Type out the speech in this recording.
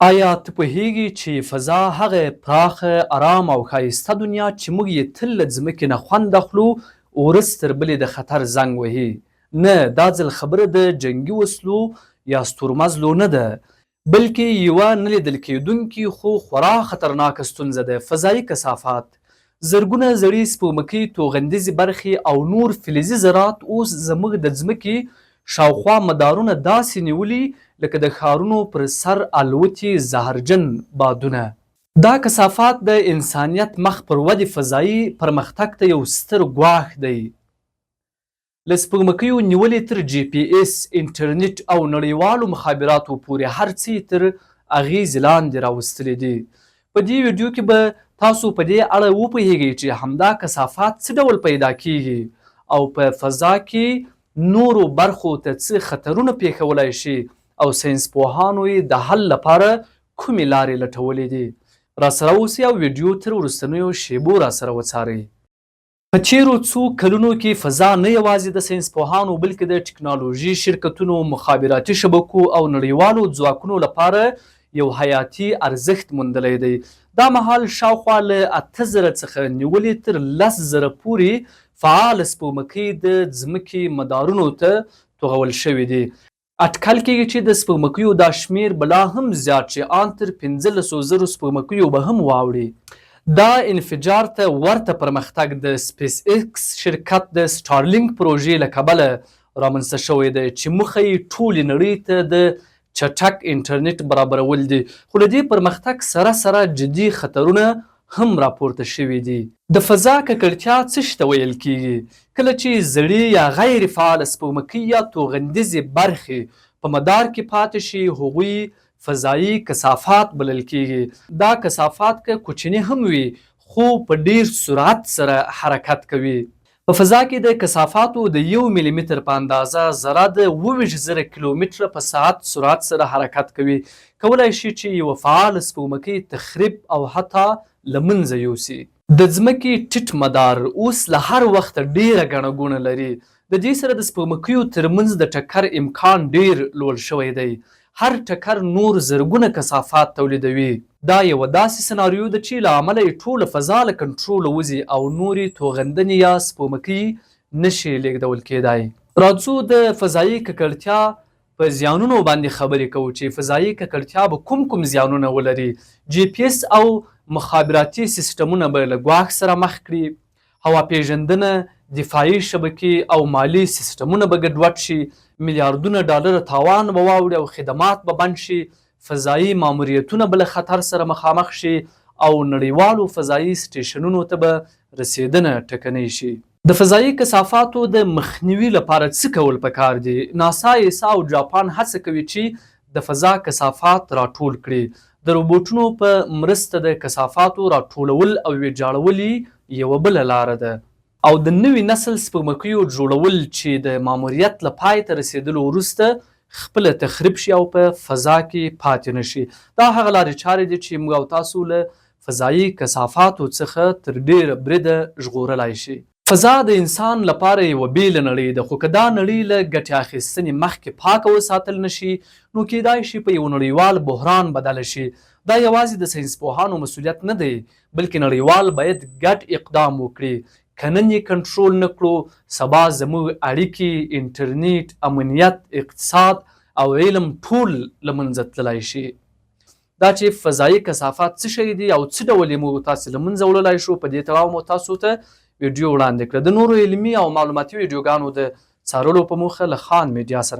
ایا ته پوهېږې چې فضا هغه پراخه، ارامه او ښایسته دنیا چې موږ یې تل له ځمکې نه خوند اخلو، ورځ تر بلې د خطر زنګ وهي؟ نه، دا ځل خبره د جنګي وسلو یا ستورمزلو نه ده، بلکې یوه نه لیدل کېدونکې خو خورا خطرناکه ستونزه ده، فضايي کثافات. زرګونه زړې سپوږمکۍ، توغندیزې برخې او نور فلزي ذرات اوس زموږ د ځمکې شاوخوا مدارونه داسې نیولي لکه د ښارونو پر سر الوتي زهرجن بادونه. دا کثافات د انسانیت مخ پر ودې فضايي پرمختګ ته یو ستر ګواښ دی. له سپوږمکیو نیولې تر جي پي ایس، انټرنیټ او نړیوالو مخابراتو پورې هر څه یې تر اغیزې لاندې راوستلي دي. په دې ویډیو کې به تاسو په دې اړه وپوهیږئ چې همدا کثافات څه ډول پیدا کیږي او په فضا کې نورو برخو ته څه خطرونه پیښولای شي او ساینس پوهانو یې د حل لپاره کومې لارې لټولې دي. راسره اوسئ او ویډیو تر وروستنیو شیبو راسره وڅارئ. په تېرو څو کلونو کې فضا نه یوازې د ساینسپوهانو، بلکې د ټکنالوژي شرکتونو، مخابراتي شبکو او نړیوالو ځواکونو لپاره یو حیاتي ارزښت موندلی دی. دا مهال شاوخوا له 8000 څخه نیولې تر 10,000 پورې فعاله سپوږمکۍ د ځمکې مدارونو ته توغول شوې دي. اټکل کېږي چې د سپوږمکیو دا شمېر به لا هم زیات شي، آن تر پنځلسو زرو سپوږمکیو به هم واوړي. دا انفجار ته ورته پرمختګ د سپېس ایکس شرکت د سټارلینک پروژې له کبله رامنځته شوی دی، چې موخه یې ټولې نړۍ ته د چټک انټرنېټ برابرول دي، خو له دې پرمختګ سره سره جدي خطرونه هم راپورته شوي دي. د فضا ککړتیا څه شي ته ویل کېږي؟ کله چې زړې یا غیر فعاله سپوږمکۍ یا توغندیزې برخې په مدار کې پاتې شي، هغوی فضايي کثافات بلل کېږي. دا کثافات که کوچني هم وي، خو په ډېر سرعت سره حرکت کوي. په فضا کې د کثافاتو د یو ملي متر په اندازه ذره د 27,000 کیلومتره په ساعت سرعت سره حرکت کوي، کولای شي چې یوه فعاله سپوږمکۍ تخریب او حتی له منځه یوسي. د ځمکې ټیټ مدار اوس له هر وخته ډېره ګڼه ګوڼه لري، د دې سره د سپوږمکیو تر منځ د ټکر امکان ډېر لوړ شوی دی. هر ټکر نور زرګونه کثافات تولیدوي. دا یوه داسې سناریو ده چې له امله یې ټوله فضا له کنټروله وځي او نورې توغندنې یا سپوږمکۍ نه شي لېږدول کېدای. راځو د فضايي ککړتیا په زیانونو باندې خبرې کوو چې فضايي ککړتیا به کوم کوم زیانونه ولري، جي پي ایس او مخابراتي سیسټمونه به له ګواښ سره مخ کړي، هوا پېژندنه، دفاعي شبکې او مالي سیسټمونه به ګډوډ شي، میلیاردونه ډالره تاوان به واوړي او خدمات به بند شي، فضايي ماموریتونه به له خطر سره مخامخ شي او نړیوالو فضايي سټېشنونو ته به رسېدنه ټکنۍ شي. د فضايي کثافاتو د مخنیوي لپاره څه کول پکار دي؟ ناسا، ایسا او جاپان هڅه کوي چې د فضا کثافات راټول کړي. د روبوټونو په مرسته د کثافاتو راټولول او ویجاړول یې یوه بله لاره ده. او د نوي نسل سپوږمکیو جوړول چې د ماموریت له پای ته رسېدلو وروسته خپله تخریب شي او په فضا کې پاتې نه شي. دا هغه لارې چارې دي چې موږ او تاسو له فضايي کثافاتو څخه تر ډېره بریده ژغورلای شي. فضا د انسان لپاره یوه بېله نړۍ ده، خو که دا نړۍ له ګټې اخیستنې مخکې پاکه وساتل نه شي، نو کېدای شي په یوه نړیوال بحران بدله شي. دا یوازې د ساینسپوهانو مسوولیت نه دی، بلکې نړیوال باید ګډ اقدام وکړي. که نن یې کنټرول نه کړو، سبا زموږ اړیکې، انټرنیټ، امنیت، اقتصاد او علم ټول له منځه تللای شي. دا چې فضايي کثافات څه شی دي او څه ډول یې موږ تاسې له منځه وړلای شو، په دې تړاو مو تاسو ته ویډیو وړاندې کړه. د نورو علمي او معلوماتي ویډیوګانو د څارلو په موخه له خان میډیا سره.